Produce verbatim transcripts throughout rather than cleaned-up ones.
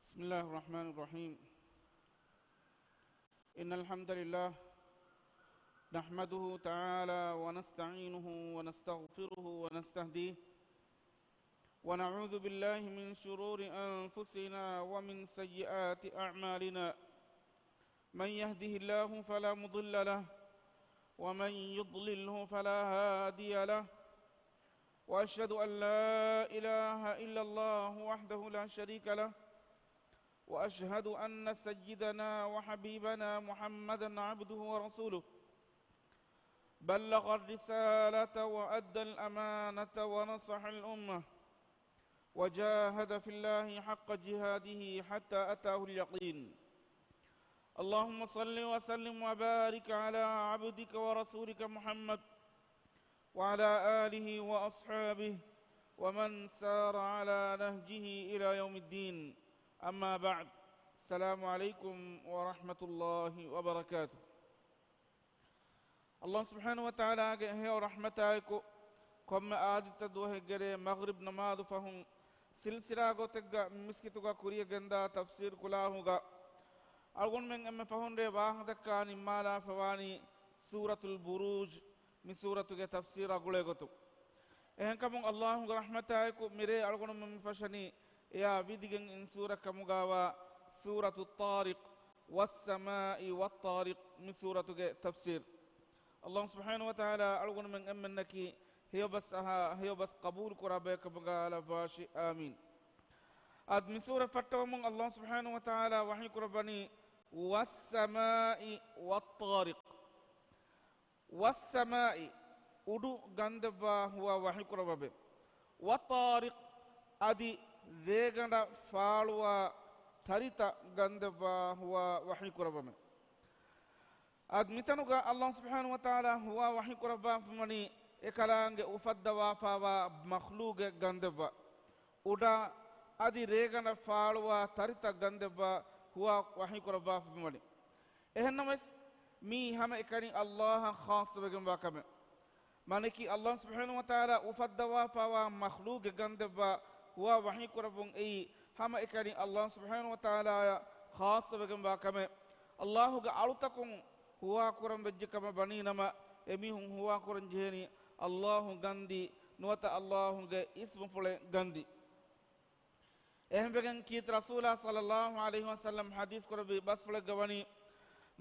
بسم الله الرحمن الرحيم. إن الحمد لله نحمده تعالى ونستعينه ونستغفره ونستهديه، ونعوذ بالله من شرور أنفسنا ومن سيئات أعمالنا. من يهده الله فلا مضل له، ومن يضلله فلا هادي له، وأشهد أن لا إله إلا الله وحده لا شريك له، وأشهد أن سيدنا وحبيبنا محمدا عبده ورسوله، بلغ الرسالة وأدى الأمانة ونصح الأمة، وجاهد في الله حق جهاده حتى أتاه اليقين. اللهم صل وسلم وبارك على عبدك ورسولك محمد وعلى آله وأصحابه ومن سار على نهجه إلى يوم الدين. أما بعد. السلام عليكم ورحمة الله وبركاته. ﷲ ސުބްޙާނަހޫ ވަތަޢާލާގެ ހެޔޮ ރަޙްމަތާއެކު، ކޮންމެ އާދިއްތަ ދުވަހެއްގެ ރޭ މަޣްރިބް ނަމާދު ފަހުން، ސިލްސިލާ ގޮތެއްގަ މި މިސްކިތުގަ ކުރިޔަށް ގެންދާ ތަފްސީރު ކުލާހުގަ، އަޅުގަނޑުމެން އެންމެ ފަހުން ރޭ ވާހަކަ ދައްކާ ނިންމާލާފަވާނީ ސޫރަތުލް ބުރޫޖް މި ސޫރަތުގެ ތަފްސީރާ ގުޅޭ ގޮތުން. އެހެންކަމުން ﷲ ގެ ރަޙްމަތާއެކު މިރޭ އަޅުގަނޑުމެން މި ފަށަނީ އެއާ ވިދިގެން އިން ސޫރަތް ކަމުގާވާ ސޫރަތު ޠާރިޤް، ވައްސަމާއި ވައްޠާރިޤް މި ސޫރަތުގެ ތަފްސީރު. ﷲ ސުބްޙާނަހޫ ވަތަޢާލާ އަޅުގަނޑުމެން އެންމެންނަކީ ހެޔޮބަސް އަހާ، ހެޔޮބަސް ޤަބޫލު ކުރާ ބަޔަކަށް ކަމުގާ ލައްވާށި. އާމީން. އަދި މި ސޫރަތް ފައްޓަވަމުން ﷲ ސުބްޙާނަހޫ ވަތަޢާލާ ވަޙީ ކުރައްވަނީ، وَالسَّمَاءِ وَالطَّارِقِ. ވައްސަމާއި، އުޑު ގަންދެއްވާ ހުވާ ވަޙީ ކުރައްވަމެ. ވައްޠާރިޤް، އަދި ރޭގަނޑަށް ފާޅުވާ ތަރިތައް ގަންދެއްވާ ހުވާ ވަޙީ ކުރައްވަމެ. އަދި މިތަނުގަ ﷲ ސުބްޙާނަހޫ ވަތަޢާލާ ހުވާ ވަޙީ ކުރައްވާފަވަނީ އެކަލާނގެ އުފައްދަވާފާވާ މަޚްލޫގެއް ގަންދެއްވާ، އުޑާ އަދި ރޭގަނޑަށް ފާޅުވާ ތަރިތައް ގަންދެއްވާ ހުވާ ވަޙީ ކުރައްވާފަވަނީ. އެހެންނަމަވެސް، މީ ހަމައެކަނި ﷲ އަށް ޚާއްޞަވެގެންވާ ކަމެއް. މާނައަކީ، ﷲ ސުބްޙާނަހޫ ވަތަޢާލާ އުފައްދަވާފާވާ މަޚްލޫގެއް ގަންދެއްވާ ހުވާ ވަޙީ ކުރައްވުން އެއީ، ހަމައެކަނި ﷲ ސުބްޙާނަހޫ ވަތަޢާލާއަށް ޚާއްޞަވެގެންވާ ކަމެއް. ﷲ ގެ އަޅުތަކުން ހުވާ ކުރަން ވެއްޖެ ކަމަށް ވަނީ ނަމަ، އެމީހުން ހުވާ ކުރަން ޖެހެނީ ﷲ ގަންދީ ނުވަތަ ﷲ ގެ އިސްމުފުޅެއް ގަންދީ. އެހެންވެގެން ކީރިތި ރަސޫލާ ޞައްލައްލާހު ޢަލައިހި ވަސައްލަމް ޙަދީޘް ކުރެއްވި ބަސްފުޅެއްގަ ވަނީ،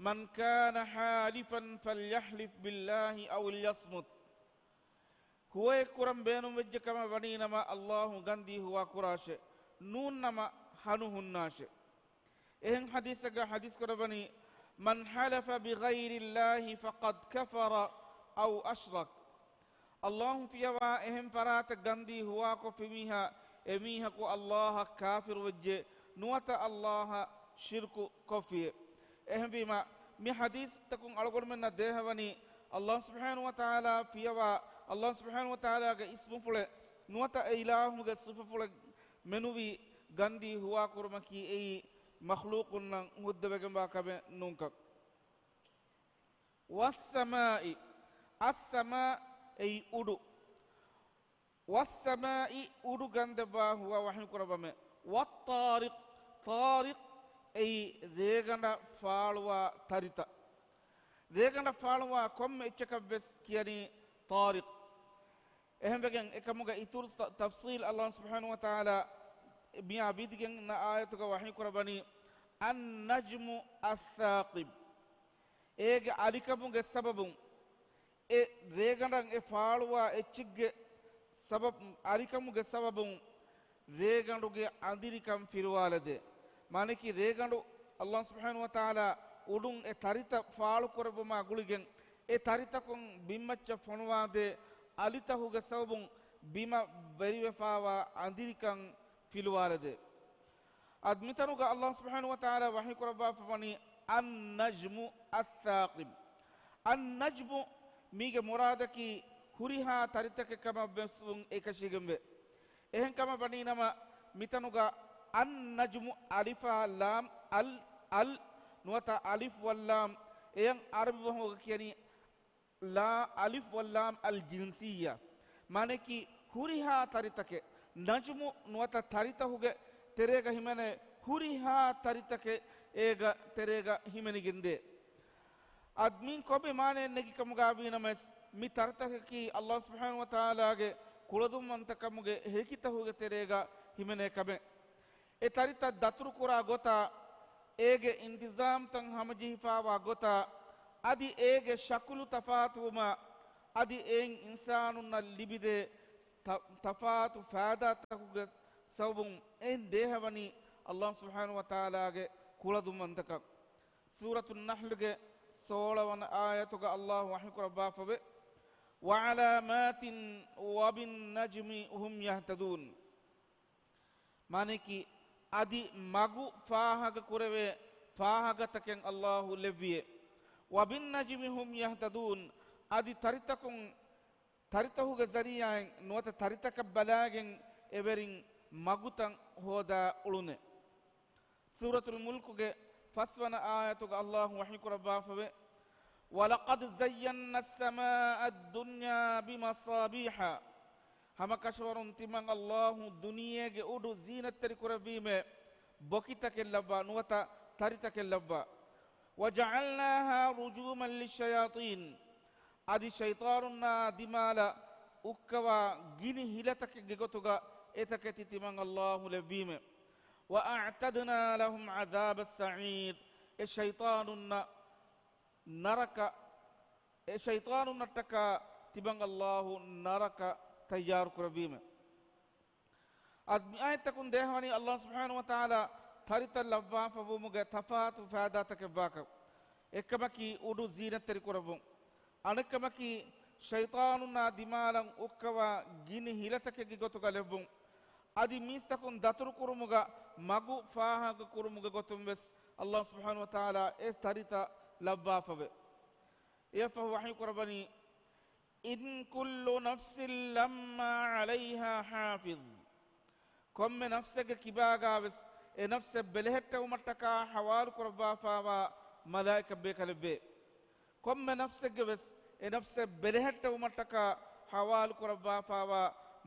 مَنْ كَانَ حَالِفًا فَلْيَحْلِفْ بِاللَّهِ أَوْ لِيَصْمُتْ. ހުވައެއް ކުރަން ބޭނުންވެއްޖެ ކަމަށް ވަނީ ނަމަ، ﷲ ގަންދީ ހުވާ ކުރާށޭ. ނޫން ނަމަ ހަނު ހުންނާށޭ. އެހެން ޙަދީޘެއްގަ ޙަދީޘް ކުރައްވަނީ، مَنْ حَلَفَ بِغَيْرِ اللَّهِ فَقَدْ كَفَرَ أَوْ أَشْرَكَ. ﷲ ފިޔަވާ އެހެން ފަރާތެއް ގަންދީ ހުވާކޮށްފި މީހާ، އެމީހަކު ﷲ އަށް ކާފިރުވެއްޖެ، ނުވަތަ ﷲ އަށް ޝިރްކު ކޮށްފިއެ. އެހެންވީމަ، މި ޙަދީޘްތަކުން އަޅުގަނޑުމެންނަށް ދޭހަވަނީ، ﷲ ސުބްޙާނަހޫ ވަތަޢާލާ ފިޔަވާ، ﷲ ސުބްޙާނަހޫ ވަތަޢާލާގެ އިސްމުފުޅެއް ނުވަތަ އެ އިލާހުގެ ސިފަފުޅެއް މެނުވީ ގަންދީ ހުވާކުރުމަކީ އެއީ މަޚްލޫޤުންނަށް ހުއްދަވެގެންވާ ކަމެއް ނޫންކަން. ވައްސަމާއި، އައްސަމާ އެއީ އުޑު. ވައްސަމާއި އުޑު ގަންދެއްވާ ހުވާ ވަޙީ ކުރައްވަމެ. ވައްޠާރިޤް، ޠާރިޤް އެއީ ރޭގަނޑަށް ފާޅުވާ ތަރިތައް. ރޭގަނޑަށް ފާޅުވާ ކޮންމެ އެއްޗަކަށް ވެސް ކިޔަނީ ޠާރިޤް. އެހެންވެގެން އެކަމުގެ އިތުރު ތަ-، ތަފްޞީލް ﷲ ސުބްޙާނަހޫ ވަތަޢާލާ މިއާ ވިދިގެން އިންނަ އާޔަތުގަ ވަޙީ ކުރައްވަނީ، النجم الثاقب. އޭގެ އަލިކަމުގެ ސަބަބުން، އެ ރޭގަނޑަށް އެ ފާޅުވާ އެއްޗެއްގެ ސަބަބު، އަލިކަމުގެ ސަބަބުން ރޭގަނޑުގެ އަނދިރިކަން ފިލުވާލަދޭ. މާނައަކީ ރޭގަނޑު ﷲ ސުބްޙާނަހޫ ވަތަޢާލާ އުޑުން އެ ތަރިތައް ފާޅު ކުރެއްވުމާ ގުޅިގެން، އެ ތަރިތަކުން ބިންމައްޗަށް ފޮނުވާދޭ އަލިތަކުގެ ސަބަބުން ބިމަށް ވެރިވެފާވާ އަނދިރިކަން ފިލުވާލަދޭ. އަދި މިތަނުގަ ﷲ ސުބްޙާނަހޫ ވަތަޢާލާ ވަޙީ ކުރައްވާފަވަނީ، النجم الثاقب. އައްނަޖްމު މީގެ މުރާދަކީ ހުރިހާ ތަރިތަކެއް ކަމަށް ވެސް ވުން އެކަށީގެންވޭ. އެހެން ކަމަށް ވަނީ ނަމަ، މިތަނުގަ އައްނަޖްމު އަލިފާ ލާމް އަލް، އަލް ނުވަތަ އަލިފް ވައްލާމް އެޔަށް ޢަރަބި ބަހުގަ ކިޔަނީ ލާ، އަލިފް ވައްލާމް އަލް ޖިންސިއްޔާ. މާނައަކީ ހުރިހާ ތަރިތަކެއް، ނަޖްމު ނުވަތަ ތަރިތަކުގެ ތެރޭގަ ހިމެނޭ ހުރިހާ ތަރިތަކެއް އޭގެ ތެރޭގަ ހިމެނިގެންދޭ. އަދި މިއިން ކޮބެ މާނައެއް ނެގިކަމުގަ ވީނަމަވެސް، މި ތަރިތަކަކީ ﷲ ސުބްޙާނަހޫ ވަތަޢާލާގެ ކުޅަދުންވަންތަކަމުގެ ހެކިތަކުގެ ތެރޭގަ ހިމެނޭ ކަމެއް. އެ ތަރިތައް ދަތުރުކުރާ ގޮތާ، އޭގެ އިންތިޒާމްތައް ހަމަޖެހިފާވާ ގޮތާ، އަދި އޭގެ ޝަކުލު ތަފާތުވުމާ، އަދި އެއިން އިންސާނުންނަށް ލިބިދޭ ތަ-، ތަފާތު ފާއިދާތަކުގެ ސަބަބުން އެއިން ދޭހަވަނީ ﷲ ސުބްޙާނަހޫ ވަތަޢާލާގެ ކުޅަދުންވަންތަކަން. ސޫރަތުއް ނަޙްލުގެ ސޯޅަ ވަނަ އާޔަތުގަ ﷲ ވަޙީކުރައްވާފަވޭ، وَعَلَامَاتٍ وَبِالنَّجْمِ هُمْ يَهْتَدُونَ. މާނައަކީ، އަދި މަގު ފާހަގަކުރެވޭ ފާހަގަތަކެއް ﷲ ލެއްވިއޭ. وَبِالنَّجْمِ هُمْ يَهْتَدُونَ. އަދި ތަރިތަކުން، ތަރިތަކުގެ ޒަރީޢާއިން ނުވަތަ ތަރިތަކަށް ބަލާގެން އެވެރިން މަގުތައް ހޯދާ އުޅުނޭ. ސޫރަތުލް މުލްކުގެ ފަސްވަނަ އާޔަތުގަ ﷲ ވަޙީކުރައްވާފަވޭ، وَلَقَدْ زَيَّنَّا السَّمَاءَ الدُّنْيَا بِمَصَابِيحَ. ހަމަކަށަވަރުން ތިމަން ﷲ ދުނިޔޭގެ އުޑު ޒީނަތްތެރިކުރެއްވީމޭ ބޮކިތަކެއް ލައްވާ ނުވަތަ ތަރިތަކެއް ލައްވާ. وَجَعَلْنَاهَا رُجُومًا لِلشَّيَاطِينِ. އަދި ޝައިޠާނުންނާ ދިމާލަށް އުއްކަވާ ގިނި ހިލަތަކެއްގެ ގޮތުގަ އެތަކެތި ތިމަން ﷲ ލެއްވީމޭ. وَأَعْتَدْنَا لَهُمْ عَذَابَ السَّعِيرِ. އެ ޝައިޠާނުންނަށް ނަރަކަ، އެ ޝައިޠާނުންނަށްޓަކާ ތިމަން ﷲ ނަރަކަ ތައްޔާރު ކުރެއްވީމޭ. އަދި މި އާޔަތްތަކުން ދޭހަވަނީ ﷲ ސުބްޙާނަހޫ ވަތަޢާލާ ތަރިތައް ލައްވާފަވުމުގެ ތަފާތު ފާއިދާތަކެއްވާކަން. އެއްކަމަކީ އުޑު ޒީނަތްތެރިކުރެއްވުން. އަނެއްކަމަކީ، ޝައިޠާނުންނާ ދިމާލަށް އުއްކަވާ ގިނި ހިލަތަކެއްގެ ގޮތުގަ ލެއްވުން. އަދި މީސްތަކުން ދަތުރުކުރުމުގަ މަގު ފާހަގަކުރުމުގެ ގޮތުން ވެސް ﷲ ސުބްޙާނަހޫ ވަތަޢާލާ އެ ތަރިތައް ލައްވާފަވޭ. އެއަށްފަހު ވަޙީކުރައްވަނީ، إِنْ كُلُّ نَفْسٍ لَمَّا عَلَيْهَا حَافِظٌ. ކޮންމެ ނަފްސެއްގެ ކިބާގާވެސް އެ ނަފްސެއް ބެލެހެއްޓެވުމަށްޓަކާ ޙަވާލުކުރައްވާފާވާ މަލާއިކަ ބޭކަލެއްވޭ. ކޮންމެ ނަފްސެއްގެވެސް އެ ނަފްސެއް ބެލެހެއްޓެވުމަށްޓަކާ ޙަވާލުކުރައްވާފާވާ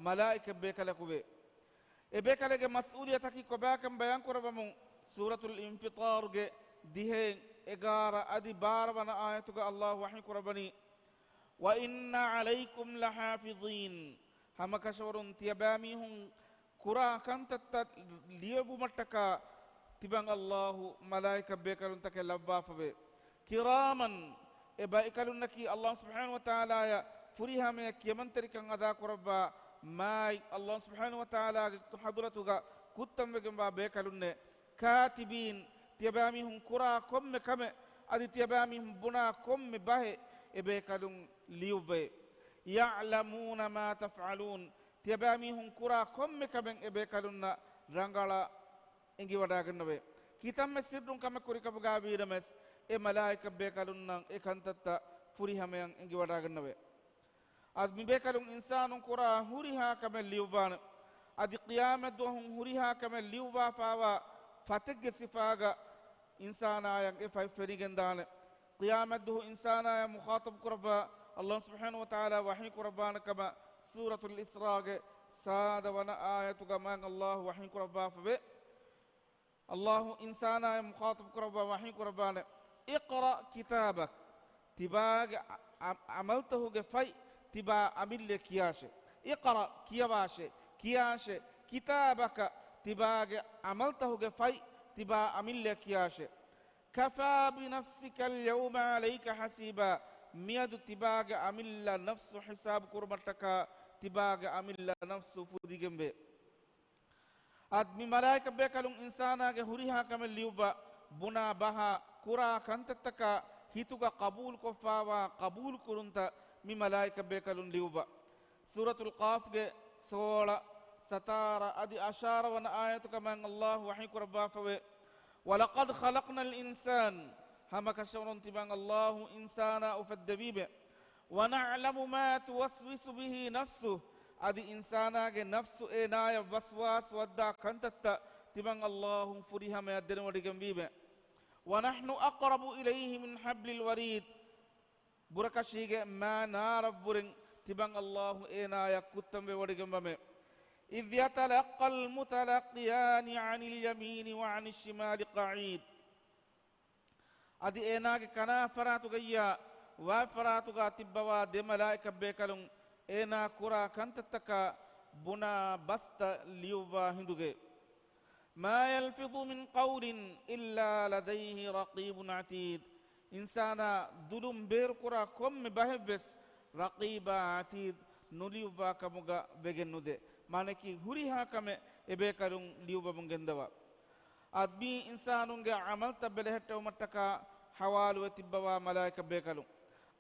މަލާއިކަ ބޭކަލަކުވޭ. އެބޭކަލެއްގެ މަސްއޫލިއްޔަތަކީ ކޮބާކަން ބަޔާންކުރައްވަމުން، ސޫރަތުލް އިންފިޠާރުގެ ދިހައެއް، އެގާރަ އަދި ބާރަ ވަނަ އާޔަތުގަ ﷲ ވަޙީކުރައްވަނީ، وَإِنَّ عَلَيْكُمْ لَحَافِظِينَ. ހަމަކަށަވަރުން ތިޔަބައިމީހުން ކުރާ ކަންތައްތައް ލިޔެވުމަށްޓަކާ ތިމަން ﷲ މަލާއިކަ ބޭކަލުންތަކެއް ލައްވާފަވޭ. كِرَامًا، އެ ބައިކަލުންނަކީ ﷲ ސުބްޙާނަހޫ ވަތަޢާލާއަށް ފުރިހަމަޔަށް ކިޔަމަންތެރިކަން އަދާކުރައްވާ، މާތް ﷲ ސުބްޙާނަހޫ ވަތަޢާލާގެ ޙަޟްރަތުގަ ކުއްތަންވެގެންވާ ބޭކަލުންނޭ. كَاتِبِينَ، ތިޔަބައިމީހުން ކުރާ ކޮންމެ ކަމެއް، އަދި ތިޔަބައިމީހުން ބުނާ ކޮންމެ ބަހެއް އެބޭކަލުން ލިޔުއްވައޭ. يَعْلَمُونَ مَا تَفْعَلُونَ، ތިޔަބައިމީހުން ކުރާ ކޮންމެ ކަމެއް އެބޭކަލުންނަށް ރަނގަޅަށް އެނގިވަޑައިގަންނަވައޭ. ކިތަންމެ ސިއްރުން ކަމެއް ކުރިކަމުގަ ވީނަމަވެސް، އެ މަލާއިކަ ބޭކަލުންނަށް އެ ކަންތައްތައް ފުރިހަމަޔަށް އެނގިވަޑައިގަންނަވައޭ. އަދި މިބޭކަލުން އިންސާނުން ކުރާ ހުރިހާ ކަމެއް ލިޔުއްވާނެ. އަދި ޤިޔާމަތްދުވަހު ހުރިހާ ކަމެއް ލިޔުއްވާފާވާ ފަތެއްގެ ސިފާގަ އިންސާނާޔަށް އެ ފަތް ފެނިގެންދާނެ. ޤިޔާމަތްދުވަހު އިންސާނާޔަށް މުޚާޠަބު ކުރައްވާ ﷲ ސުބްޙާނަހޫ ވަތަޢާލާ ވަޙީ ކުރައްވާނެ ކަމަށް ސޫރަތުލް އިސްރާގެ ސާދަ ވަނަ އާޔަތުގަ މާތް ﷲ ވަޙީ ކުރައްވާފަވޭ. ﷲ އިންސާނާޔަށް މުޚާޠަބު ކުރައްވާ ވަޙީ ކުރައްވާނެ، اقْرَأْ كِتَابَكَ، ތިބާގެ އަ-، އަ-، ޢަމަލްތަހުގެ ފަތް ތިބާ އަމިއްލަ ކިޔާށޭ. اقْرَأْ، ކިޔަވާށޭ، ކިޔާށޭ، كِتَابَكَ، ތިބާގެ ޢަމަލްތަހުގެ ފަތް ތިބާ އަމިއްލަ ކިޔާށޭ. كَفَىٰ بِنَفْسِكَ الْيَوْمَ عَلَيْكَ حَسِيبًا، މިއަދު ތިބާގެ އަމިއްލަ ނަފްސު ހިސާބު ކުރުމަށްޓަކާ ތިބާގެ އަމިއްލަ ނަފްސު ފުދިގެންވޭ. އަދި މި މަލާއިކަ ބޭކަލުން އިންސާނާގެ ހުރިހާ ކަމެއް ލިޔުއްވާ، ބުނާ ބަހާ، ކުރާ ކަންތައްތަކާ ހިތުގަ ޤަބޫލުކޮށްފާވާ ޤަބޫލުކުރުންތައް މި މަލާއިކަ ބޭކަލުން ލިޔުއްވާ. ސޫރަތުލް ޤާފްގެ ސޯޅަ، ސަތާރަ އަދި އަށާރަ ވަނަ އާޔަތުގަ މާތް ﷲ ވަޙީ ކުރައްވާފަވޭ، وَلَقَدْ خَلَقْنَا الْإِنسَانَ، ހަމަކަށަވަރުން ތިމަން ﷲ އިންސާނާ އުފެއްދެވީމޭ. وَنَعْلَمُ مَا تُوَسْوِسُ بِهِ نَفْسُهُ، އަދި އިންސާނާގެ ނަފްސު އޭނާޔަށް ވަސްވާސް ވައްދާ ކަންތައްތައް ތިމަން ﷲ ފުރިހަމަޔަށް ދެނެވޮޑިގެންވީމޭ. وَنَحْنُ أَقْرَبُ إِلَيْهِ مِنْ حَبْلِ الْوَرِيدِ، ބުރަކަށީގެ މާ ނާރަށްވުރެން ތިމަން ﷲ އޭނާޔަށް ކުއްތަންވެވޮޑިގެންވަމޭ. إذ يتلقى المتلقيان عن اليمين وعن الشمال قعيد. އަދި އޭނާގެ ކަނާ ފަރާތުގައްޔާ ވާ ފަރާތުގަ ތިއްބަވާ ދެ މަލާއިކަ ބޭކަލުން އޭނާ ކުރާ ކަންތައްތަކާ ބުނާ ބަސްތައް ލިޔުއްވާ ހިނދުގެ. ما يلفظ من قول إلا لديه رقيب عتيد. އިންސާނާ ދުލުން ބޭރުކުރާ ކޮންމެ ބަހެއްވެސް ރަޤީބާ ޢަތީދް ނުލިޔުއްވާ ކަމުގަ ވެގެން ނުދޭ. މާނައަކީ ހުރިހާ ކަމެއް އެބޭކަލުން ލިޔުއްވަމުން ގެންދަވާ. އަދި މީ އިންސާނުންގެ ޢަމަލްތައް ބެލެހެއްޓެވުމަށްޓަކާ ޙަވާލުވެ ތިއްބަވާ މަލާއިކަ ބޭކަލުން.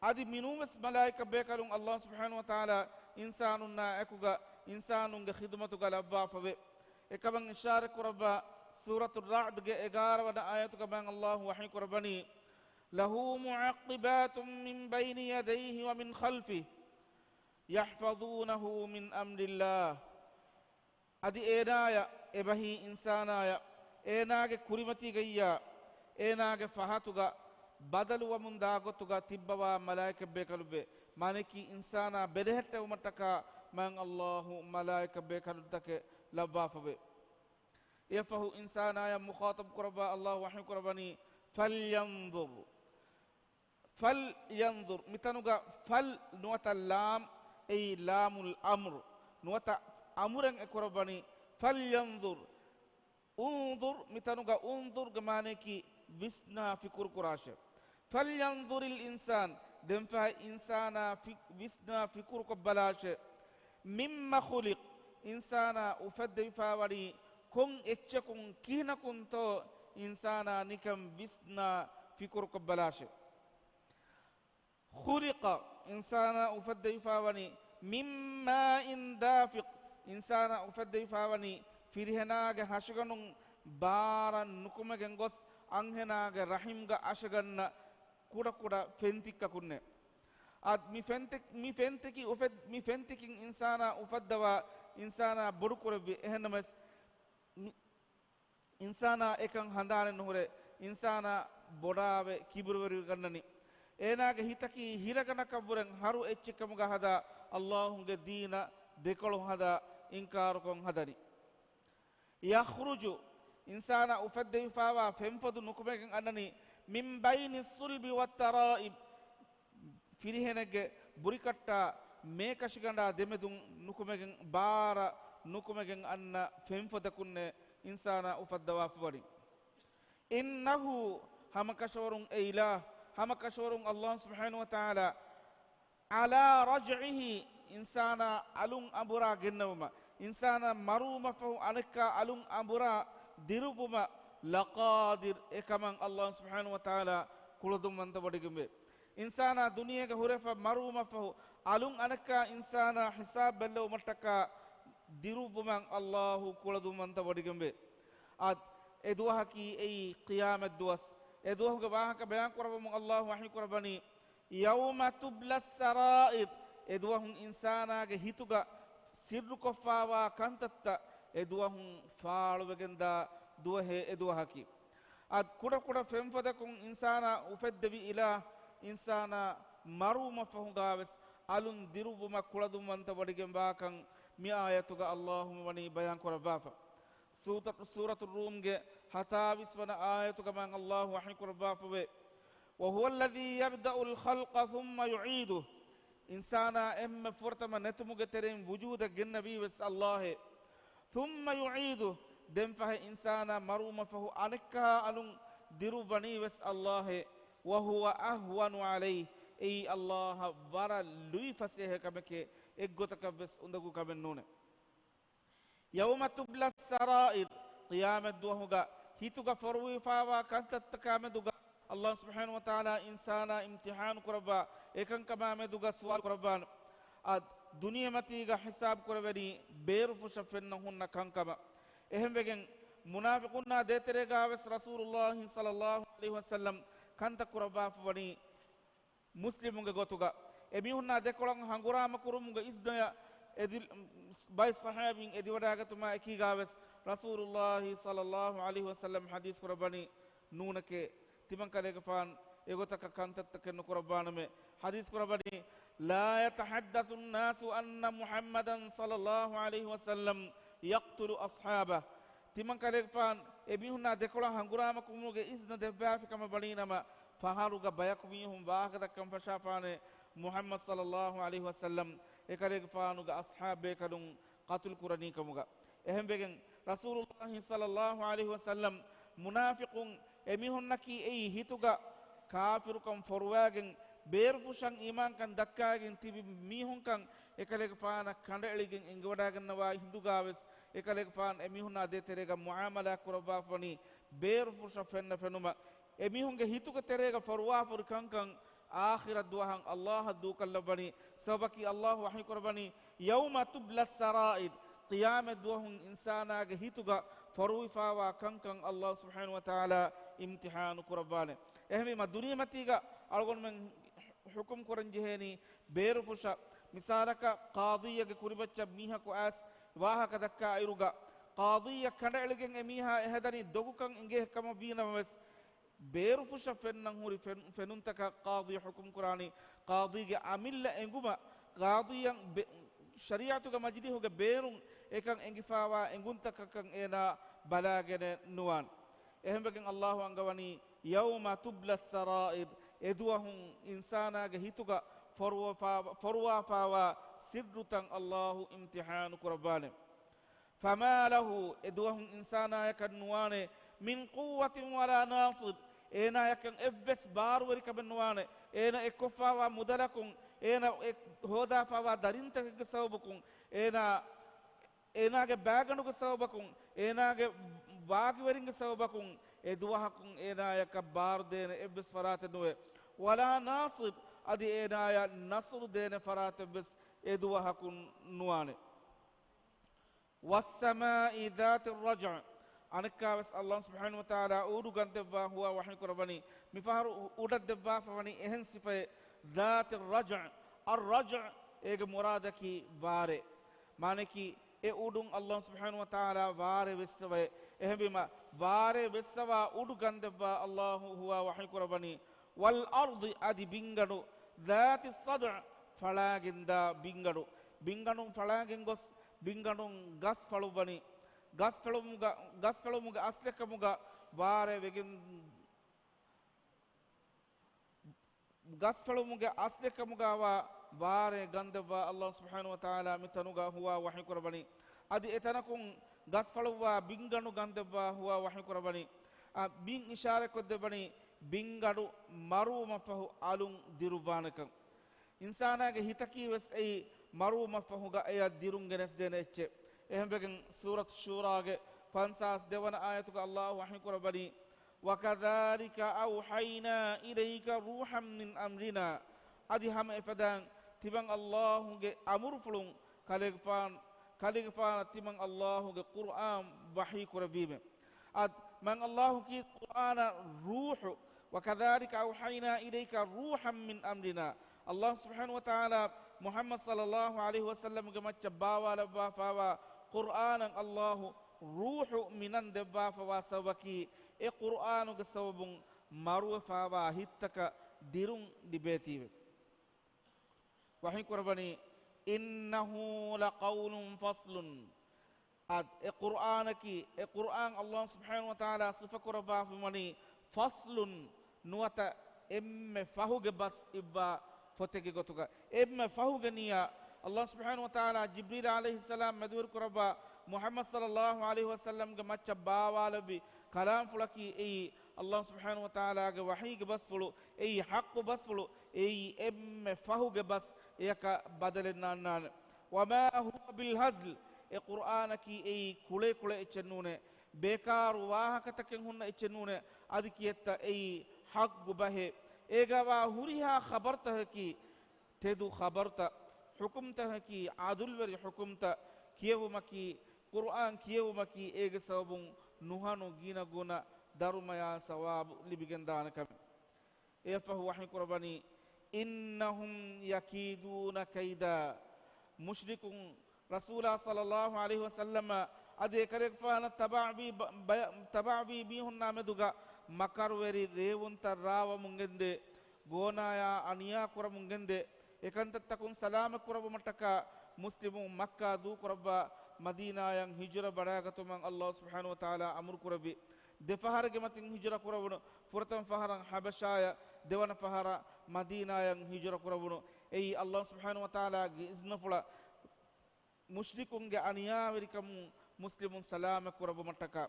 އަދި މިނޫންވެސް މަލާއިކަ ބޭކަލުން ﷲ ސުބްޙާނަހޫ ވަތަޢާލާ އިންސާނުންނާ އެކުގަ އިންސާނުންގެ ޚިދުމަތުގަ ލައްވާފަވޭ. އެކަމަށް އިޝާރަތް ކުރައްވާ ސޫރަތުއް ރަޢުދުގެ އެގާރަ ވަނަ އާޔަތުގަ މާތް ﷲ ވަޙީ ކުރައްވަނީ، لَهُ مُعَقِّبَاتٌ مِّن بَيْنِ يَدَيْهِ وَمِن خَلْفِهِ يَحْفَظُونَهُ مِنْ أَمْرِ اللَّهِ. އަދި އޭނާޔަށް، އެބަހީ އިންސާނާޔަށް، އޭނާގެ ކުރިމަތީގައްޔާ، އޭނާގެ ފަހަތުގަ ބަދަލުވަމުން ދާގޮތުގަ ތިއްބަވާ މަލާއިކަ ބޭކަލުންވޭ. މާނައަކީ އިންސާނާ ބެލެހެއްޓެވުމަށްޓަކާ މާތް ﷲ މަލާއިކަ ބޭކަލުންތަކެއް ލައްވާފަވޭ. އެއަށްފަހު އިންސާނާޔަށް މުޚާޠަބު ކުރައްވާ ﷲ ވަޙީ ކުރައްވަނީ، فَلْيَنْظُرْ. فَلْيَنْظُرْ. މިތަނުގަ ފަލް ނުވަތަ ލާމް، އެއީ ލާމުލް އަމްރު. ނުވަތަ އަމުރެއް އެކުރައްވަނީ، فَلْيَنْظُرْ. انْظُرْ، މިތަނުގަ انْظُرْ ގެ މާނައަކީ ވިސްނާ ފިކުރު ކުރާށޭ. فَلْيَنْظُرِ الْإِنْسَانُ، ދެންފަހެ އިންސާނާ ފި-، ވިސްނާ ފިކުރުކޮށްބަލާށޭ. مِمَّ خُلِقَ، އިންސާނާ އުފެއްދެވިފާވަނީ ކޮން އެއްޗަކުން ކިހިނަކުންތޯ އިންސާނާ ނިކަން ވިސްނާ ފިކުރުކޮށްބަލާށޭ. خُلِقَ، އިންސާނާ އުފެއްދެވިފާވަނީ، مِنْ مَاءٍ دَافِقٍ، އިންސާނާ އުފެއްދެވިފާވަނީ ފިރިހެނާގެ ހަށިގަނޑުން ބާރަށް ނުކުމެގެން ގޮސް އަންހެނާގެ ރަޙިމްގަ އަށަގަންނަ ކުޑަކުޑަ ފެންތިއްކަކުންނޭ. އަދި މި ފެންތި-، މި ފެންތިކި އުފެދް-، މި ފެންތިކިން އިންސާނާ އުފައްދަވާ އިންސާނާ ބޮޑުކުރެއްވި. އެހެންނަމަވެސް، މި އިންސާނާ އެކަން ހަނދާނެއް ނުހުރޭ. އިންސާނާ ބޮޑާވެ ކިބުރުވެރިވެގަންނަނީ. އޭނާގެ ހިތަކީ ހިރަގަނަކަށްވުރެން ހަރު އެއްޗެއްކަމުގަ ހަދާ، ﷲ ގެ ދީނަށް ދެކޮޅު ހަދާ، އިންކާރުކޮށް ހަދަނީ. يَخْرُجُ، އިންސާނާ އުފެއްދެވިފާވާ ފެންފޮދު ނުކުމެގެން އަންނަނީ، مِنْ بَيْنِ الصُّلْبِ وَالتَّرَائِبِ، ފިރިހެނެއްގެ ބުރިކައްޓާ މޭކަށިގަނޑާ ދެމެދުން ނުކުމެގެން، ބާރަށް ނުކުމެގެން އަންނަ ފެންފޮދަކުންނޭ އިންސާނާ އުފައްދަވާފަވަނީ. إِنَّهُ، ހަމަކަށަވަރުން އެ އިލާހު، ހަމަކަށަވަރުން ﷲ ސުބްޙާނަހޫ ވަތަޢާލާ، عَلَىٰ رَجْعِهِ، އިންސާނާ އަލުން އަނބުރާ ގެންނެވުމަށް، އިންސާނާ މަރުވުމަށްފަހު އަނެއްކާ އަލުން އަނބުރާ ދިރުއްވުމަށް، لَقَادِرٌ، އެކަމަށް ﷲ ސުބްޙާނަހޫ ވަތަޢާލާ ކުޅަދުންވަންތަ ވޮޑިގެންވޭ. އިންސާނާ ދުނިޔޭގަ ހުރެފަ މަރުވުމަށްފަހު އަލުން އަނެއްކާ އިންސާނާ ހިސާބު ބެއްލެވުމަށްޓަކާ ދިރުއްވުމަށް ﷲ ކުޅަދުންވަންތަ ވޮޑިގެންވޭ. އަދި އެ ދުވަހަކީ އެއީ ޤިޔާމަތް ދުވަސް. އެ ދުވަހުގެ ވާހަކަ ބަޔާން ކުރައްވަމުން ﷲ ވަޙީ ކުރައްވަނީ، يَوْمَ تُبْلَى السَّرَائِرُ، އެ ދުވަހުން އިންސާނާގެ ހިތުގަ ސިއްރުކޮށްފާވާ ކަންތައްތައް އެ ދުވަހުން ފާޅުވެގެންދާ ދުވަހޭ އެ ދުވަހަކީ. އަދި ކުޑަކުޑަ ފެންފޮދަކުން އިންސާނާ އުފެއްދެވި އިލާހު، އިންސާނާ މަރުވުމަށްފަހުގާވެސް އަލުން ދިރުއްވުމަށް ކުޅަދުންވަންތަ ވޮޑިގެންވާކަން މި އާޔަތުގަ ﷲ މިވަނީ ބަޔާން ކުރައްވާފަ. ސޫތަ-، ސޫރަތުއް ރޫމްގެ ހަތާވީސް ވަނަ އާޔަތުގަ މާތް ﷲ ވަޙީ ކުރައްވާފަވޭ، وَهُوَ الَّذِي يَبْدَأُ الْخَلْقَ ثُمَّ يُعِيدُهُ. އިންސާނާ އެންމެ ފުރަތަމަ ނެތުމުގެ ތެރެއިން ވުޖޫދަށް ގެންނެވީ ވެސް ﷲއޭ. ثُمَّ يُعِيدُهُ، ދެންފަހެ އިންސާނާ މަރުވުމަށްފަހު އަނެއްކާ އަލުން ދިރުއްވަނީ ވެސް ﷲއޭ. وَهُوَ أَهْوَنُ عَلَيْهِ، އެއީ ﷲއަށް ވަރަށް ލުއިފަސޭހަ ކަމެކޭ، އެއްގޮތަކަށް ވެސް އުނދަގޫ ކަމެއް ނޫނޭ. يَوْمَ تُبْلَى السَّرَائِرُ، ޤިޔާމަތް ދުވަހުގަ ހިތުގަ ފޮރުވިފާވާ ކަންތައްތަކާ މެދުގަ ﷲ ސުބްޙާނަހޫ ވަތަޢާލާ އިންސާނާ އިމްތިޙާނު ކުރައްވާ، އެކަންކަމާ މެދުގަ ސުވާލު ކުރައްވާނެ. އަދި ދުނިޔެމަތީގަ ހިސާބު ކުރެވެނީ ބޭރުފުށަށް ފެންނަ ހުންނަ ކަންކަމަށް. އެހެންވެގެން މުނާފިޤުންނާ ދޭތެރޭގާވެސް ރަސޫލުﷲ ޞައްލަﷲ ޢަލައިހި ވަސައްލަމް ކަންތައް ކުރައްވާފަވަނީ މުސްލިމުންގެ ގޮތުގަ އެމީހުންނާ ދެކޮޅަށް ހަނގުރާމަ ކުރުމުގެ އިޒްނަޔަށް އެދި-، ބައެއް ޞަޙާބީން އެދިވަޑާގަތުމާ އެކީގާވެސް ރަސޫލުﷲ ޞައްލަﷲ ޢަލައިހި ވަސައްލަމް ޙަދީޘް ކުރައްވަނީ ނޫނެކޭ، ތިމަން ކަލޭގެފާން އެގޮތަކަށް ކަންތައްތަކެއް ނުކުރައްވާނަމޭ. ޙަދީޘް ކުރައްވަނީ، لَا يَتَحَدَّثُ النَّاسُ أَنَّ مُحَمَّدًا صَلَّى اللَّهُ عَلَيْهِ وَسَلَّمَ يقتل أصحابه. ތިމަން ކަލޭގެފާން އެމީހުންނާ ދެކޮޅަށް ހަނގުރާމަ ކުރުމުގެ އިޒްނަ ދެއްވާފި ކަމަށް ވަނީ ނަމަ، ފަހަރުގަ ބަޔަކު މީހުން ވާހަކަ ދައްކަން ފަށާފާނެ މުޙައްމަދު ޞައްލައްލާހު ޢަލައިހި ވަސައްލަމް އެކަލޭގެފާނުގެ އަޞްޙާބުބޭކަލުން ޤަތުލު ކުރަނީ ކަމުގަ. އެހެންވެގެން ރަސޫލުއްލާހި ޞައްލައްލާހު ޢަލައިހި ވަސައްލަމް މުނާފިޤުން އެމީހުންނަކީ އެއީ ހިތުގަ ކާފިރުކަން ފޮރުވާގެން، ބޭރުފުށަށް އީމާންކަން ދައްކާގެން ތިބި މީހުންކަން އެކަލޭގެފާނަށް ކަނޑައެޅިގެން އެނގިވަޑައިގަންނަވާ ހިނދުގާވެސް، އެކަލޭގެފާނު އެމީހުންނާ ދޭތެރޭގަ މުޢާމަލާ ކުރައްވާފަވަނީ ބޭރުފުށަށް ފެންނަ ފެނުމަށް. އެމީހުންގެ ހިތުގެ ތެރޭގަ ފޮރުވާފަ ހުރި ކަންކަން އާޚިރަތް ދުވަހަށް އައްލާހަށް ދޫކޮށްލައްވަނީ. ސަބަބަކީ އައްލާހު ވަޙީ ކުރައްވަނީ، يوم تبلى السرائر، ޤިޔާމަތް ދުވަހުން އިންސާނާގެ ހިތުގަ ފޮރުވިފާވާ ކަންކަން އައްލާހު ސުބްޙާނަހު ވަތަޢާލާ އިމްތިޙާނު ކުރައްވާނެ. އެހެންވީމަ ދުނިޔެމަތީގަ އަޅުގަނޑުމެން ޙުކުމް ކުރަން ޖެހޭނީ ބޭރުފުށަށް. މިސާލަކަށް ޤާޟީއެއްގެ ކުރިމައްޗަށް މީހަކު އައިސް ވާހަކަ ދައްކާ އިރުގަ، ޤާޟީއަށް ކަނޑައެޅިގެން އެމީހާ އެހަދަނީ ދޮގުކަން އިނގޭ ކަމަށް ވީ ނަމަވެސް، ބޭރުފުށަށް ފެންނަން ހުރި ފެން-، ފެނުންތަކަށް ޤާޟީ ޙުކުމް ކުރާނީ، ޤާޟީގެ އަމިއްލަ އެނގުމަށް، ޤާޟީއަށް ބެ-، ޝަރީޢަތުގެ މަޖިލީހުގެ ބޭރުން އެކަން އެނގިފާވާ އެނގުންތަކަކަށް އޭނާ ބަލާގެނެއް ނުވާން. އެހެންވެގެން އައްލާހު އަންގަވަނީ، يوم تبلى السرائر، އެދުވަހުން އިންސާނާގެ ހިތުގަ ފޮރުވަފާ-، ފޮރުވާފާވާ ސިއްރުތައް އައްލާހު އިމްތިޙާނު ކުރައްވާނެ. فما له، އެދުވަހުން އިންސާނާޔަކަށް ނުވާނެ، من قوة ولا ناصر، އޭނާޔަކަށް އެއްވެސް ބާރުވެރިކަމެއް ނުވާނެ. އޭނާ އެއްކޮށްފާވާ މުދަލަކުން، އޭނާ އެ ހޯދާފާވާ ދަރިންތަކެއްގެ ސަބަބުކުން، އޭނާ، އޭނާގެ ބާގަނޑުގެ ސަބަބަކުން، އޭނާގެ ވާގިވެރިންގެ ސަބަބަކުން، އެދުވަހަކުން އޭނާޔަކަށް ބާރުދޭނެ އެއްވެސް ފަރާތެއް ނުވޭ. ولا ناصر، އަދި އޭނާޔަށް ނަޞްރު ދޭނެ ފަރާތެއްވެސް އެދުވަހަކުން ނުވާނެ. والسماء ذات الرجع. އަނެއްކާވެސް އައްލާހު ސުބްޙާނަހު ވަތަޢާލާ އުޑު ގަންދެއްވާ ހުވާ ވަޙީ ކުރައްވަނީ، މިފަހަރު އުޑަށް ދެއްވާފަވަނީ އެހެން ސިފައެއް، ذات الرجع. الرجع، އޭގެ މުރާދަކީ ވާރޭ. މާނައަކީ، އެ އުޑުން އައްލާހު ސުބްޙާނަހު ވަތަޢާލާ ވާރޭ ވެއްސަވައޭ. އެހެންވީމަ، ވާރޭ ވެއްސަވާ އުޑު ގަންދެއްވާ އައްލާހު ހުވާ ވަޙީ ކުރައްވަނީ، والأرض، އަދި ބިންގަނޑު، ذات الصدع، ފަޅާގެންދާ ބިންގަނޑު. ބިންގަނޑުން ފަޅާގެން ގޮސް، ބިންގަނޑުން ގަސް ފަޅުއްވަނީ. ގަސް ފެޅުމުގަ-، ގަސް ފެޅުމުގެ އަސްލެއްކަމުގަ ވާރޭ ވެގެން، ގަސް ފެޅުމުގެ އަސްލެއްކަމުގަވާ ވާރޭ ގަންދެއްވާ އައްލާހު ސުބްޙާނަހު ވަތަޢާލާ މިތަނުގަ ހުވާ ވަޙީ ކުރައްވަނީ. އަދި އެތަނަކުން ގަސް ފަޅުއްވާ ބިންގަނޑު ގަންދެއްވާ ހުވާ ވަޙީ ކުރައްވަނީ. އަ، މިން އިޝާރަތްކޮށްދެއްވަނީ ބިންގަނޑު މަރުވުމަށްފަހު އަލުން ދިރުއްވާނެކަން. އިންސާނާގެ ހިތަކީ ވެސް އެއީ މަރުވުމަށްފަހުގަ އެޔަށް ދިރުން ގެނެސްދޭނެ އެއްޗެއް. އެހެންވެގެން ސޫރަތު ޝޫރާގެ ފަންސާސް ދެވަނަ އާޔަތުގަ އައްލާހު ވަޙީ ކުރައްވަނީ، وكذلك أوحينا إليك روحا من أمرنا. އަދި ހަމަ އެފަދައިން ތިމަން އައްލާހުގެ އަމުރުފުޅުން ކަލޭގެފާން، ކަލޭގެފާނަށް ތިމަން އައްލާހުގެ ޤުރްއާން ވަޙީ ކުރެއްވީމެ. އަދި މަން އައްލާހު ކީ ޤުރްއާނަށް ރޫޙު، وكذلك أوحينا إليك روحا من أمرنا. އައްލާހު ސުބްޙާނަހު ވަތަޢާލާ މުޙައްމަދު ޞައްލައްލާހު ޢަލައިހި ވަސައްލަމްގެ މައްޗަށް ބާވާލައްވާފާވާ ޤުރްއާނަށް އައްލާހު ރޫޙު މިނަން ދެއްވާފަވާ ސަބަބަކީ، އެ ޤުރްއާނުގެ ސަބަބުން މަރުވެފާވާ ހިތްތަކަށް ދިރުން ލިބޭތީވެ. ވަޙީ ކުރައްވަނީ، إنه لقول فصل. އަދި އެ ޤުރްއާނަކީ، އެ ޤުރްއާން އައްލާހު ސުބްޙާނަހު ވަތަޢާލާ ސިފަކުރައްވާފައިވަނީ ފަޞްލުން، ނުވަތަ އެންމެ ފަހުގެ ބަސް އިއްވާ ފޮތެއްގެ ގޮތުގަ. އެންމެ ފަހުގެ ނިޔާ، އައްލާހު ސުބްޙާނަހު ވަތަޢާލާ ޖިބްރީލް ޢަލައިހިއްސަލާމް މެދުވެރި ކުރައްވާ މުޙައްމަދު ޞައްލައްލާހު ޢަލައިހި ވަސައްލަމްގެ މައްޗަށް ބާވާލެއްވި ކަލާމްފުޅަކީ އެއީ އައްލާހު ސުބްޙާނަހު ވަތަޢާލާގެ ވަޙީގެ ބަސްފުޅު، އެއީ ޙައްޤު ބަސްފުޅު، އެއީ އެންމެ ފަހުގެ ބަސް، އެޔަކަށް ބަދަލެއް ނާންނާނެ. وما هو بالهزل، އެ ޤުރްއާނަކީ އެއީ ކުޅޭ ކުޅޭ އެއްޗެއް ނޫނޭ، ބޭކާރު ވާހަކަތަކެއް ހުންނަ އެއްޗެއް ނޫނޭ، އަދި ކިއެއްތަ އެއީ ޙައްޤު ބަހެއް. އޭގަވާ ހުރިހާ ޚަބަރުތަކަކީ، ތެދު ޚަބަރުތައް، ޙުކުމްތަކަކީ، ޢަދުލްވެރި ޙުކުމްތައް، ކިޔެވުމަކީ، ޤުރްއާން ކިޔެވުމަކީ، އޭގެ ސަބަބުން ނުހަނު ގިނަ ގުނަ ދަރުމަޔާ ސަވާބު ލިބިގެންދާނެ ކަމެއް. އެއަށްފަހު ވަޙީ ކުރައްވަނީ، إنهم يكيدون كيدا. މުޝްރިކުން ރަސޫލާ ޞައްލައްލާހު ޢަލައިހި ވަސައްލަމަ އަދި އެކަލޭގެފާނަށް ތަބަޢުވީ ބަ-، ބަޔަ-، ތަބަޢުވީ މީހުންނާ މެދުގަ މަކަރުވެރި ރޭވުންތައް ރާވަމުން ގެންދޭ، ގޯނާޔާ އަނިޔާ ކުރަމުން ގެންދޭ، އެކަންތައްތަކުން ސަލާމަތް ކުރައްވުމަށްޓަކާ މުސްލިމުން މައްކާ ދޫކުރައްވާ މަދީނާޔަށް ހިޖުރަ ވަޑައިގަތުމަށް ﷲ ސުބްޙާނަހޫ ވަތަޢާލާ އަމުރު ކުރެއްވި. ދެ ފަހަރެއްގެ މަތިން ހިޖުރަ ކުރެވުނު. ފުރަތަމަ ފަހަރަށް ޙަބަޝާޔަށް، ދެވަނަ ފަހަރަށް މަދީނާޔަށް ހިޖުރަ ކުރެވުނު. އެއީ ﷲ ސުބްޙާނަހޫ ވަތަޢާލާގެ އިޒްނަފުޅަށް މުޝްރިކުންގެ އަނިޔާވެރިކަމުން މުސްލިމުން ސަލާމަތް ކުރައްވުމަށްޓަކާ.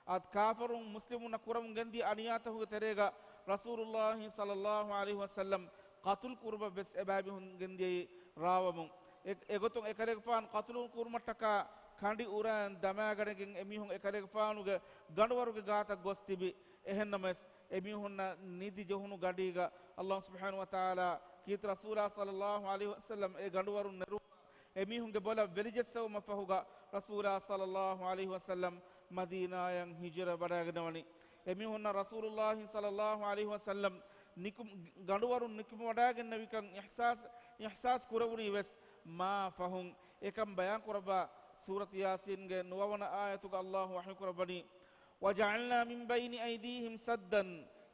އަދި ކާފަރުން މުސްލިމުންނަށް ކުރަމުން ގެންދިޔަ އަނިޔާތަކުގެ ތެރޭގަ ރަސޫލުﷲ ޞައްލަﷲ ޢަލައިހި ވަސައްލަމް ޤަތުލު ކުރުމަށް ވެސް އެބައިމީހުން ގެންދިޔައީ ރާވަމުން. އެ، އެގޮތުން އެކަލޭގެފާނު ޤަތުލު ކުރުމަށްޓަކާ ކަނޑި އުރައިން ދަމާގަނެގެން އެމީހުން އެކަލޭގެފާނުގެ ގަނޑުވަރުގެ ގާތަށް ގޮސް ތިބި. އެހެންނަމަވެސް، އެމީހުންނަށް ނިދި ޖެހުނު ގަޑީގަ ﷲ ސުބްޙާނަހޫ ވަތަޢާލާ ކީރިތި ރަސޫލާ ޞައްލަﷲ ޢަލައިހި ވަސައްލަމް އެ ގަނޑުވަރުން ނެރު އެމީހުންގެ ބޮލަށް ވެލިޖެއްސެވުމަށް ފަހުގަ ރަސޫލާ ޞައްލަﷲ ޢަލައިހި ވަސައްލަމް މަދީނާޔަށް ހިޖުރަ ވަޑައިގަންނަވަނީ. އެމީހުންނަށް ރަސޫލުﷲ ޞައްލަﷲ ޢަލައިހި ވަސައްލަމް ނިކު-، ގަނޑުވަރުން ނިކުމެވަޑައިގެންނެވިކަން އިޙްސާސް، އިޙްސާސް ކުރެވުނީ ވެސް މާ ފަހުން. އެކަން ބަޔާން ކުރައްވާ ސޫރަތު ޔާސީންގެ ނުވަވަނަ އާޔަތުގަ ﷲ ވަޙީ ކުރައްވަނީ، وَجَعَلْنَا مِنْ بَيْنِ أَيْدِيهِمْ سَدًّا،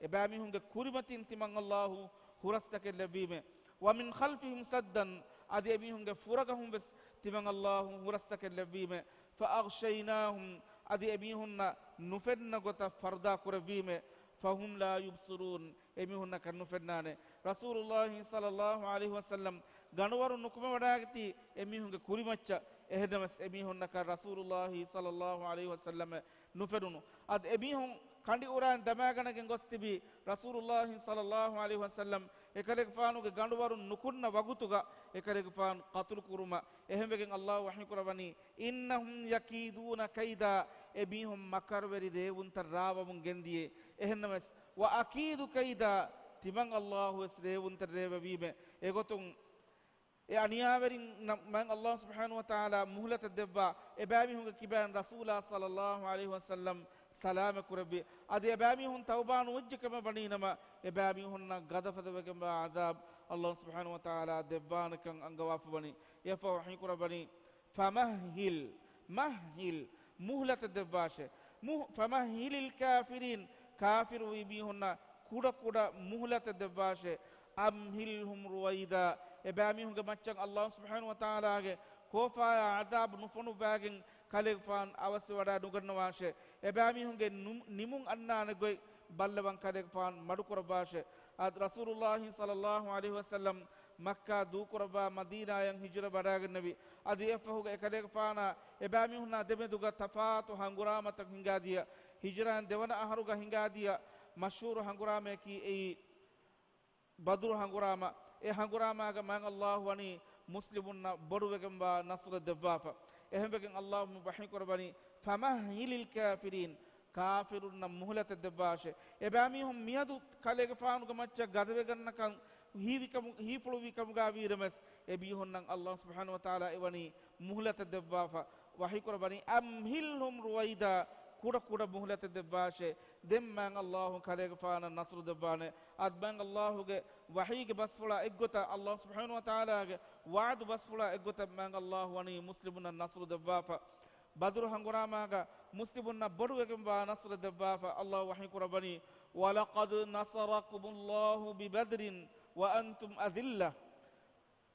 އެބައިމީހުންގެ ކުރިމަތިން ތިމަން ﷲ ހުރަސްތަކެއް ލެއްވީމޭ. وَمِنْ خَلْفِهِمْ سَدًّا، އަދި އެމީހުންގެ ފުރަގަހުން ވެސް ތިމަން ﷲ ހުރަސްތަކެއް ލެއްވީމޭ. فَأَغْشَيْنَاهُمْ، އަދި އެމީހުންނަށް ނުފެންނަ ގޮތަށް ފަރުދާ ކުރެއްވީމޭ. فَهُمْ لَا يُبْصِرُونَ، އެމީހުންނަކަށް ނުފެންނާނެ. ރަސޫލުﷲ ޞައްލަﷲ ޢަލައިހި ވަސައްލަމް ގަނޑުވަރުން ނުކުމެވަޑައިގަތީ އެމީހުންގެ ކުރިމައްޗަށް. އެހެންނަމަވެސް، އެމީހުންނަކަށް ރަސޫލުﷲ ޞައްލަﷲ ޢަލައިހި ވަސައްލަމަށް ނުފެނުނު. އަދި އެމީހުން ކަނޑި އުރާން ދަމާގަނެގެން ގޮސް ތިބީ، ރަސޫލުﷲ ޞައްލަﷲ ޢަލައިހި ވަސައްލަމް އެކަލޭގެފާނުގެ ގަނޑުވަރުން ނުކުންނަ ވަގުތުގަ އެކަލޭގެފާނު ޤަތުލު ކުރުމަށް. އެހެންވެގެން ﷲ ވަޙީ ކުރައްވަނީ، إِنَّهُمْ يَكِيدُونَ كَيْدًا، އެމީހުން މަކަރުވެރި ރޭވުންތައް ރާވަމުން ގެންދިޔޭ. އެހެންނަމަވެސް، وَأَكِيدُ كَيْدًا، ތިމަން ﷲ ވެސް ރޭވުންތައް ރޭވެވީމޭ. އެގޮތުން އެ އަނިޔާވެރިންނަށް މާތް ﷲ ސުބްޙާނަހޫ ވަތަޢާލާ މުހުލަތެއް ދެއްވާ، އެބައިމީހުންގެ ކިބައިން ރަސޫލާ ޞައްލަﷲ ޢަލައިހި ވަސައްލަމް ސަލާމަތް ކުރެއްވި. އަދި އެބައިމީހުން ތައުބާ ނުވެއްޖެ ކަމަށް ވަނީނަމަ، އެބައިމީހުންނަށް ގަދަފަދަވެގެންވާ ޢަޛާބު ﷲ ސުބްޙާނަހޫ ވަތަޢާލާ ދެއްވާނެކަން އަންގަވާފަ ވަނީ. އެއަށްފަހު ވަޙީ ކުރައްވަނީ، فَمَهِّلْ، مَهِّلْ، މުހުލަތެއް ދެއްވާށޭ. މު-، فَمَهِّلِ الْكَافِرِينَ، ކާފިރުވި މީހުންނަށް ކުޑަ ކުޑަ މުހުލަތެއް ދެއްވާށޭ. أَمْهِلْهُمْ رُوَيْدًا، އެބައިމީހުންގެ މައްޗަށް ﷲ ސުބްޙާނަހޫ ވަތަޢާލާގެ ކޯފާޔާ ޢަޛާބު ނުފޮނުއްވާގެން ކަލޭގެފާނު އަވަސްވެވަޑައި ނުގަންނަވާށޭ. އެބައިމީހުންގެ ނު-، ނިމުން އަންނާނެ ގޮތް ބައްލަވަން ކަލޭގެފާނު މަޑުކުރައްވާށޭ. އަދި ރަސޫލުﷲ ޞައްލަﷲ ޢަލައިހި ވަސައްލަމް މައްކާ ދޫކުރައްވާ މަދީނާޔަށް ހިޖުރަ ވަޑައިގެންނެވި. އަދި އެއަށްފަހުގަ އެކަލޭގެފާނާ އެބައިމީހުންނާ ދެމެދުގަ ތަފާތު ހަނގުރާމަތައް ހިނގާދިޔަ. ހިޖުރާއިން ދެވަނަ އަހަރުގަ ހިނގާދިޔަ މަޝްހޫރު ހަނގުރާމަޔަކީ އެއީ ބަދުރު ހަނގުރާމަ. އެ ހަނގުރާމާގަ މާތް ﷲ ވަނީ މުސްލިމުންނަށް ބޮޑުވެގެންވާ ނަޞްރެއް ދެއްވާފަ. އެހެންވެގެން ﷲ ވަޙީ ކުރައްވަނީ، فَمَهِّلِ الْكَافِرِينَ، ކާފިރުންނަށް މުހުލަތެއް ދެއްވާށޭ. އެބައިމީހުން މިއަދު ކަލޭގެފާނުގެ މައްޗަށް ގަދަވެގަންނަކަން ހީވިކަމު-، ހީފުޅުވި ކަމުގަ ވީނަމަވެސް، އެ މީހުންނަށް ﷲ ސުބްޙާނަހޫ ވަތަޢާލާ އެވަނީ މުހުލަތެއް ދެއްވާފަ. ވަޙީ ކުރައްވަނީ، أَمْهِلْهُمْ رُوَيْدًا، ކުޑަ ކުޑަ މުހުލަތެއް ދެއްވާށޭ. ދެން މާތް ﷲ ކަލޭގެފާނަށް ނަޞްރު ދެއްވާނެ. އަދި މާތް ﷲގެ ވަޙީގެ ބަސްފުޅާ އެއްގޮތަށް، ﷲ ސުބްޙާނަހޫ ވަތަޢާލާގެ ވަޢުދު ބަސްފުޅާ އެއްގޮތަށް މާތް ﷲ ވަނީ މުސްލިމުންނަށް ނަޞްރު ދެއްވާފަ. ބަދުރު ހަނގުރާމާގަ މުސްލިމުންނަށް ބޮޑުވެގެންވާ ނަޞްރެއް ދެއްވާފަ. ﷲ ވަޙީ ކުރައްވަނީ، وَلَقَدْ نَصَرَكُمُ اللَّهُ بِبَدْرٍ وَأَنْتُمْ أَذِلَّةٌ.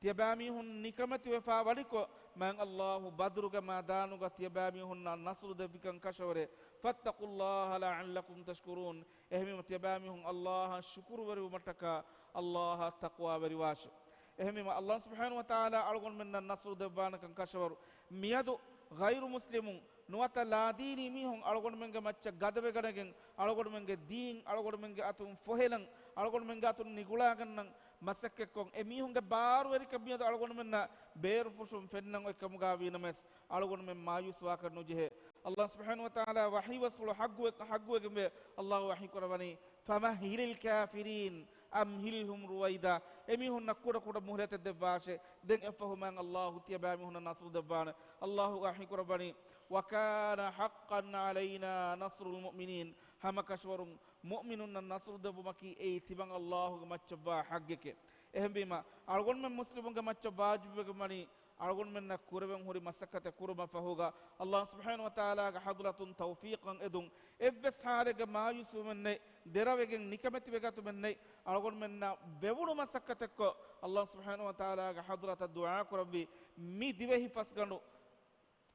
ތިޔަބައިމީހުން ނިކަމެތިވެފާ ވަނިކޮށް، މާތް ﷲ ބަދުރުގެ މައިދާނުގަ ތިޔަބައިމީހުންނަށް ނަޞްރު ދެއްވިކަން ކަށަވަރޭ. فَاتَّقُوا اللَّهَ لَعَلَّكُمْ تَشْكُرُونَ. އެހެންވީމަ ތިޔަބައިމީހުން ﷲ އަށް ޝުކުރުވެރިވުމަށްޓަކާ ﷲ އަށް ތަޤްވާވެރިވާށެ. އެހެންވީމަ ﷲ ސުބްޙާނަހޫ ވަތަޢާލާ އަޅުގަނޑުމެންނަށް ނަޞްރު ދެއްވާނެކަން ކަށަވަރު. މިއަދު ޣައިރު މުސްލިމުން ނުވަތަ ލާދީނީ މީހުން އަޅުގަނޑުމެންގެ މައްޗަށް ގަދަވެގަނެގެން، އަޅުގަނޑުމެންގެ ދީން އަޅުގަނޑުމެންގެ އަތުން ފޮހެލަން، އަޅުގަނޑުމެންގެ އަތުން ނިގުޅާގަންނަން މަސައްކަތްކޮށް، އެމީހުންގެ ބާރުވެރިކަން މިއަދު އަޅުގަނޑުމެންނަށް ބޭރުފުށުން ފެންނަން އޮތްކަމުގަ ވީނަމަވެސް، އަޅުގަނޑުމެން މާޔޫސްވާކަށް ނުޖެހޭ. ﷲ ސުބްޙާނަހޫ ވަތަޢާލާ ވަޙީ ބަސްފުޅު ޙައްގުވެ-، ޙައްގުވެގެންވޭ. ﷲ ވަޙީ ކުރައްވަނީ، فَمَهِّلِ الْكَافِرِينَ أَمْهِلْهُمْ رُوَيْدًا. އެމީހުންނަށް ކުޑަ ކުޑަ މުހުލަތެއް ދެއްވާށޭ. ދެން އެއަށްފަހު މާތް ﷲ ތިޔަބައިމީހުންނަށް ނަޞްރު ދެއްވާނެ. ﷲ ވަޙީ ކުރައްވަނީ، وَكَانَ حَقًّا عَلَيْنَا نَصْرُ الْمُؤْمِنِينَ. ހަމަކަށަވަރުން މުއުމިނުންނަށް ނަޞްރު ދެއްވުމަކީ އެއީ ތިމަން ﷲގެ މައްޗަށްވާ ޙައްޤެކޭ. އެހެންވީމަ، އަޅުގަނޑުމެން މުސްލިމުންގެ މައްޗަށް ވާޖިބުވެގެން ވަނީ، އަޅުގަނޑުމެންނަށް ކުރެވެން ހުރި މަސައްކަތެއް ކުރުމަށް ފަހުގަ، ﷲ ސުބްޙާނަހޫ ވަތަޢާލާގެ ޙަޟްރަތުން ތައުފީޤަށް އެދުން، އެއްވެސް ޙާލެއްގަ މާޔޫސްވުމެއް ނެތް، ދެރަވެގެން ނިކަމެތިވެގަތުމެއް ނެތް، އަޅުގަނޑުމެންނަށް ވެވުނު މަސައްކަތެއްކޮށް، ﷲ ސުބްޙާނަހޫ ވަތަޢާލާގެ ޙަޟްރަތަށް ދުޢާ ކުރަންވީ، މި ދިވެހި ފަސްގަނޑު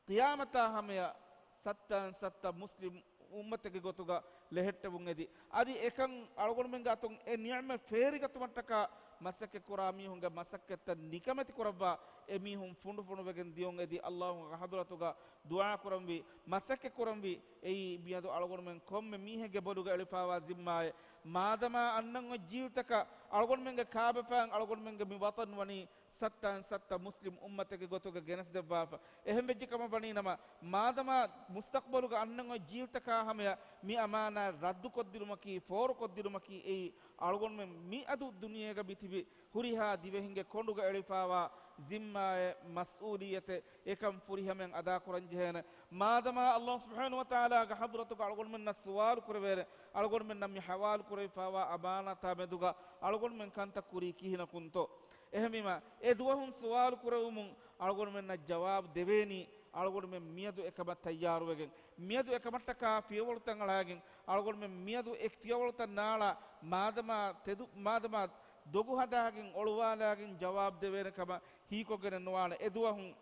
ޤިޔާމަތާ ހަމަޔަށް ސައްތައިން ސައްތަ މުސްލިމް އުއްމަތެއްގެ ގޮތުގަ ލެހެއްޓެވުން އެދި. އަދި އެކަން އަޅުގަނޑުމެންގެ އަތުން އެ ނިޢުމަތް ފޭރިގަތުމަށްޓަކާ މަސައްކަތްކުރާ މީހުންގެ މަސައްކަތްތައް ނިކަމެތި ކުރައްވާ އެމީހުން ފުނޑުފުނޑުވެގެން ދިޔުން އެދި. އައްލާހުގެ ޙަޟްރަތުގަ ދުޢާ ކުރަންވީ، މަސައްކަތް ކުރަންވީ، އެއީ މިއަދު އަޅުގަނޑުމެން ކޮންމެ މީހެއްގެ ބޮލުގަ އެޅިފާވާ ޒިންމާއެއް. މާދަމާ އަންނަން އޮތް ޖީލްތަކަށް އަޅުގަނޑުމެންގެ ކާބަފައިން އަޅުގަނޑުމެންގެ މި ވަޠަން ވަނީ ސައްތައިން ސައްތަ މުސްލިމް އުއްމަތެއްގެ ގޮތުގަ ގެނެސްދެއްވާފަ. އެހެންވެއްޖެ ކަމަށް ވަނީ ނަމަ، މާދަމާ މުސްތަޤްބަލުގަ އަންނަން އޮތް ޖީލްތަކާ ހަމަޔަށް މި އަމާނާތް ރައްދުކޮށްދިނުމަކީ، ފޯރުކޮށްދިނުމަކީ އެއީ އަޅުގަނޑުމެން މިއަދު ދުނިޔޭގަ މިތިބި ހުރިހާ ދިވެހިންގެ ކޮނޑުގަ އެޅިފާވާ ޒިންމާއެއް، މަސްއޫލިއްޔަތެއް. އެކަން ފުރިހަމައިން އަދާކުރަންޖެހޭނެ. މާދަމާ އައްލާހު ސުބްޙާނަހު ވަތަޢާލާގެ ޙަޟްރަތުގަ އަޅުގަނޑުމެންނަށް ސުވާލު ކުރެވޭނެ، އަޅުގަނޑުމެންނަށް މި ޙަވާލު ކުރެވިފާވާ އަމާނާތާ މެދުގަ އަޅުގަނޑުމެން ކަންތައް ކުރީ ކިހިނަކުންތޯ؟ އެހެންވީމަ، އެ ދުވަހުން ސުވާލު ކުރެވުމުން އަޅުގަނޑުމެންނަށް ޖަވާބު ދެވޭނީ، އަޅުގަނޑުމެން މިއަދު އެކަމަށް ތައްޔާރުވެގެން، މިއަދު އެކަމަށްޓަކާ ފިޔަވަޅުތައް އަޅާގެން، އަޅުގަނޑުމެން މިއަދު އެ ފިޔަވަޅުތައް ނާޅާ، މާދަމާ ތެދު، މާދަމާ ދޮގު ހަދާގެން އޮޅުވާލާގެން ޖަވާބު ދެވޭނެ ކަމަށް ހީކޮށްގެނެއް ނުވާނެ. އެ ދުވަހުން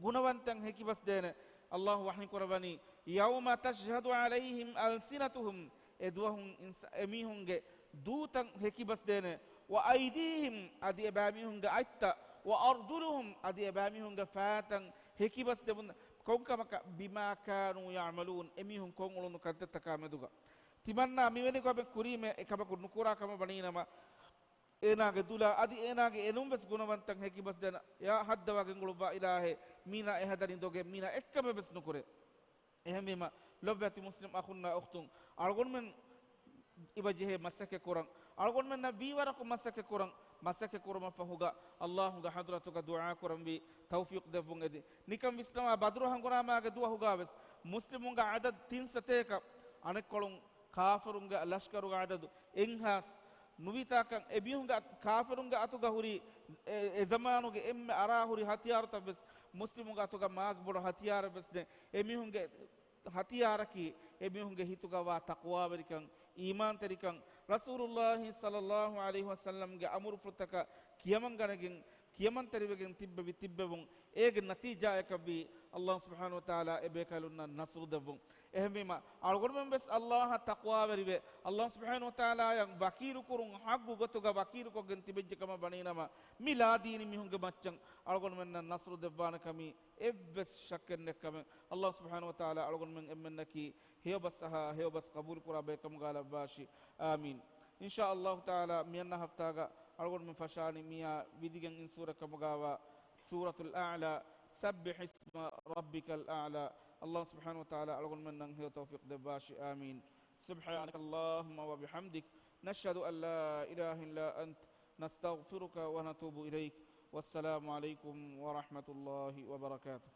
ގުނަވަންތައް ހެކިބަސްދޭނެ. އައްލާހު ވަޙީ ކުރައްވަނީ، يَوْمَ تَشْهَدُ عَلَيْهِمْ أَلْسِنَتُهُمْ، އެ ދުވަހުން އިންސާ، އެމީހުންގެ ދޫތައް ހެކިބަސްދޭނެ. وَأَيْدِيهِمْ، އަދި އެބައިމީހުންގެ އަތްތައް، وَأَرْجُلُهُمْ، އަދި އެބައިމީހުންގެ ފައިތައް ހެކިބަސްދެވުން. ކޮންކަމަކަށް؟ بِمَا كَانُوا يَعْمَلُونَ، އެމީހުން ކޮށްއުޅުނު ކަންތައްތަކާ މެދުގަ. ތިމަންނާ މިވެނި ކަމެއް ކުރީމޭ، އެކަމަކު ނުކުރާ ކަމަށް ވަނީނަމަ، އޭނާގެ ދުލާ އަދި އޭނާގެ އެނޫން ވެސް ގުނަވަންތައް ހެކިބަސްދޭނެ. ޔާ ހައްދަވާ ގެންގުޅުއްވާ އިލާހޭ، މީނާ އެހަދަނީ ދޮގެއް، މީނާ އެއްކަމެއް ވެސް ނުކުރޭ. އެހެންވީމަ، ލޮބުވެތި މުސްލިމް އަޚުންނާ އުޚްތުން، އަޅުގަނޑުމެން އިބަޖެހޭ މަސައްކަތް ކުރަން، އަޅުގަނޑުމެންނަށް ވީވަރަކު މަސައްކަތް ކުރަން، މަސައްކަތް ކުރުމަށް ފަހުގަ އައްލާހުގެ ޙަޟްރަތުގަ ދުޢާ ކުރަންވީ، ތައުފީޤު ދެއްވުން އެދި. ނިކަން ވިސްނަވާ، ބަދުރު ހަނގުރާމާގެ ދުވަހުގަ ވެސް މުސްލިމުންގެ އަދަދު ތިން ސަތޭކަ، އަނެއްކޮޅުން ކާފިރުންގެ ލަޝްކަރުގެ އަދަދު އެއްހާސް ނުވިތާކަން، އެމީހުންގެ އަތް، ކާފިރުންގެ އަތުގަ ހުރި އެ، އެ ޒަމާނުގެ އެންމެ އަރާ ހުރި ހަތިޔާރުތައް ވެސް މުސްލިމުންގެ އަތުގަ މާގި ބޮޑު ހަތިޔާރެއް ވެސް ނެތް. އެމީހުންގެ ހަތިޔާރަކީ އެމީހުންގެ ހިތުގަ ވާ ތަޤްވާވެރިކަން، އީމާންތެރިކަން، ރަސޫލުﷲ ޞައްލަﷲ ޢަލައިހި ވަސައްލަމްގެ އަމުރުފުޅުތަކަށް ކިޔަމަންގަނެގެން، ކިޔަމަންތެރިވެގެން ތިއްބެވި ތިއްބެވުން. އޭގެ ނަތީޖާއަކަށްވީ، އައްލާހު ސުބްޙާނަހު ވަތަޢާލާ އެބޭކަލުންނަށް ނަޞްރު ދެއްވުން. އެހެންވީމަ، އަޅުގަނޑުމެން ވެސް އައްލާހަށް ތަޤްވާވެރިވެ، އައްލާހު ސުބްޙާނަހު ވަތަޢާލާއަށް ވަކީލުކުރުން ޙައްޤު ގޮތުގަ ވަކީލުކޮށްގެން ތިބެއްޖެ ކަމަށް ވަނީނަމަ، މި ލާދީނީ މީހުންގެ މައްޗަށް އަޅުގަނޑުމެންނަށް ނަޞްރު ދެއްވާނެ ކަމީ އެއްވެސް ޝައްކެއް ނެތްކަމެއް. އައްލާހު ސުބްޙާނަހު ވަތަޢާލާ އަޅުގަނޑުމެން އެންމެންނަކީ ހެޔޮބަސް އަހާ، ހެޔޮބަސް ޤަބޫލުކުރާ ބައެއް ކަމުގަ ލައްވާށި. އާމީން. އިންޝާ އައްލާހު ތަޢާލާ، މިއަންނަ ހަފްތާގަ އަޅުގަނޑުމެން ފަށާނީ މިއާ ވިދިގެން އިން ސޫރަ ކަމުގަވާ ސޫރަތުލް އަޢްލާ، سَبِّحِ اسْمَ رَبِّكَ الْأَعْلَى. އައްލާހު ސުބްޙާނަހު ވަތަޢާލާ އަޅުގަނޑުމެންނަށް ހެޔޮ ތައުފީޤު ދެއްވާށި. އާމީން. سُبْحَانَكَ اللَّهُمَّ وَبِحَمْدِكَ، نَشْهَدُ أَن لَّا إِلَٰهَ إِلَّا أَنتَ، نَسْتَغْفِرُكَ وَنَتُوبُ إِلَيْكَ. وَالسَّلَامُ عَلَيْكُمْ وَرَحْمَةُ اللَّهِ وَبَرَكَاتُهُ.